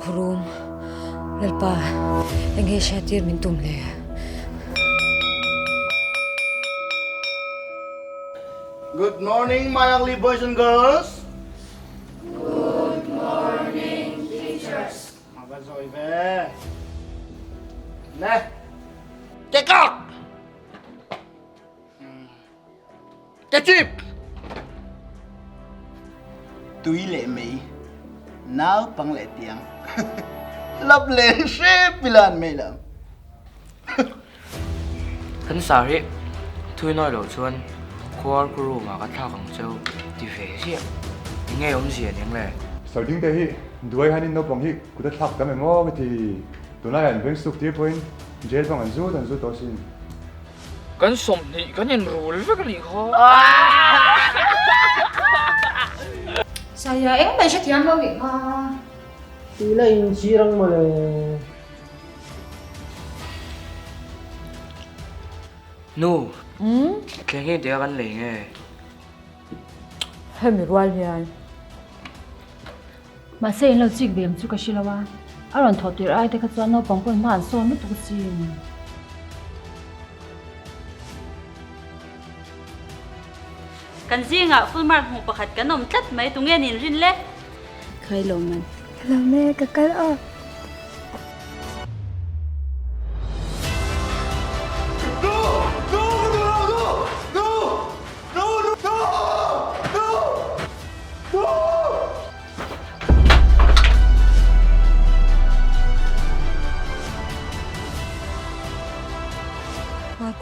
khurum Lalpa enge hriattir min tum le? Good morning my ugly boys and girls. Good morning teachers. A va zawi ve. Le. Kekak. Kechip. Tui leh mei. Naupang leh tiang. Lap leh hrep ila an mei lo. Kan sar hi thui nawi loh chuan khuar khu room ah ka thlak ang cheu ti ve ziah. Eng nge awmzia ning le? Sarding te hi duai hianin naupang hi kut a thlak tam em aw ka ti. Tunlaiah an veng suk tir pawhin jail bang an zut an zut tawh asin. Kan 20 kan inrul vek a nih kha. Saya engmah i hrethiam lo nih kha. Tih la inchhir ang mawle. Nu, thleng hi engtikah kan lei nge? Hemi rual hian. Mahse in lo chik ve ang chu ka hre lo a, a rawn thawh tirh ai te kha chuan naupang pawn hma an sawn lutuk asin. Kan zingah full mark hmuh pakhat kan awm tlat mai, tunge nin rin le? Khai lo man. Ka lo me, ka kal aw.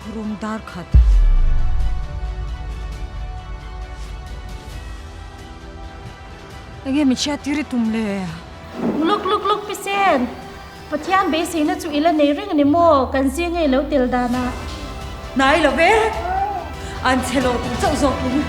Khurum dar khat. Enge min hriat tir i tum le? Luk luk luk Pisen! Pathian beiseina chu i la nei reng a ni maw? Kan zing nge i lo tel dan a? Hnai lo ve! An chhe lo tur chauh zawk in.